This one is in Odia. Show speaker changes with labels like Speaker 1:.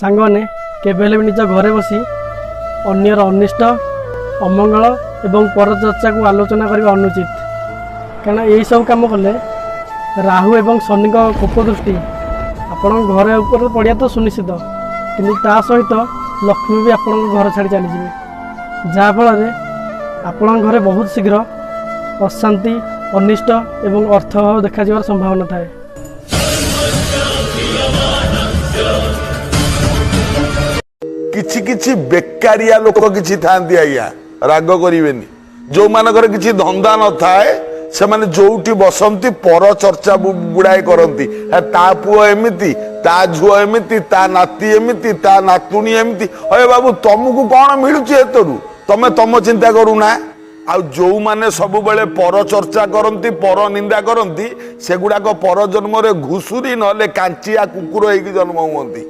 Speaker 1: ସାଙ୍ଗମାନେ, କେବେ ହେଲେ ବି ନିଜ ଘରେ ବସି ଅନ୍ୟର ଅନିଷ୍ଟ, ଅମଙ୍ଗଳ ଏବଂ ପରଚର୍ଚ୍ଚାକୁ ଆଲୋଚନା କରିବା ଅନୁଚିତ। କାରଣ ଏହିସବୁ କାମ କଲେ ରାହୁ ଏବଂ ଶନିଙ୍କ କୋପ ଦୃଷ୍ଟି ଆପଣଙ୍କ ଘରେ ଉପରେ ପଡ଼ିବା ତ ସୁନିଶ୍ଚିତ, କିନ୍ତୁ ତା ସହିତ ଲକ୍ଷ୍ମୀ ବି ଆପଣଙ୍କ ଘର ଛାଡ଼ି ଚାଲିଯିବେ, ଯାହାଫଳରେ ଆପଣଙ୍କ ଘରେ ବହୁତ ଶୀଘ୍ର ଅଶାନ୍ତି, ଅନିଷ୍ଟ ଏବଂ ଅର୍ଥ ଅଭାବ ଦେଖାଯିବାର ସମ୍ଭାବନା ଥାଏ।
Speaker 2: କିଛି କିଛି ବେକାରିଆ ଲୋକ କିଛି ଥାଆନ୍ତି ଆଜ୍ଞା, ରାଗ କରିବେନି, ଯୋଉମାନଙ୍କର କିଛି ଧନ୍ଦା ନଥାଏ, ସେମାନେ ଯୋଉଠି ବସନ୍ତି ପର ଚର୍ଚ୍ଚା ଗୁଡାଏ କରନ୍ତି। ତା ପୁଅ ଏମିତି, ତା ଝୁଅ ଏମିତି, ତା ନାତି ଏମିତି, ତା ନାତୁଣୀ ଏମିତି। ହଏ ବାବୁ, ତମକୁ କଣ ମିଳୁଛି ଏଥିରୁ? ତମେ ତମ ଚିନ୍ତା କରୁନା। ଆଉ ଯୋଉମାନେ ସବୁବେଳେ ପର ଚର୍ଚ୍ଚା କରନ୍ତି, ପର ନିନ୍ଦା କରନ୍ତି, ସେଗୁଡାକ ପର ଜନ୍ମରେ ଘୁଷୁରୀ ନହେଲେ କାଞ୍ଚିଆ କୁକୁର ହେଇକି ଜନ୍ମ ହୁଅନ୍ତି।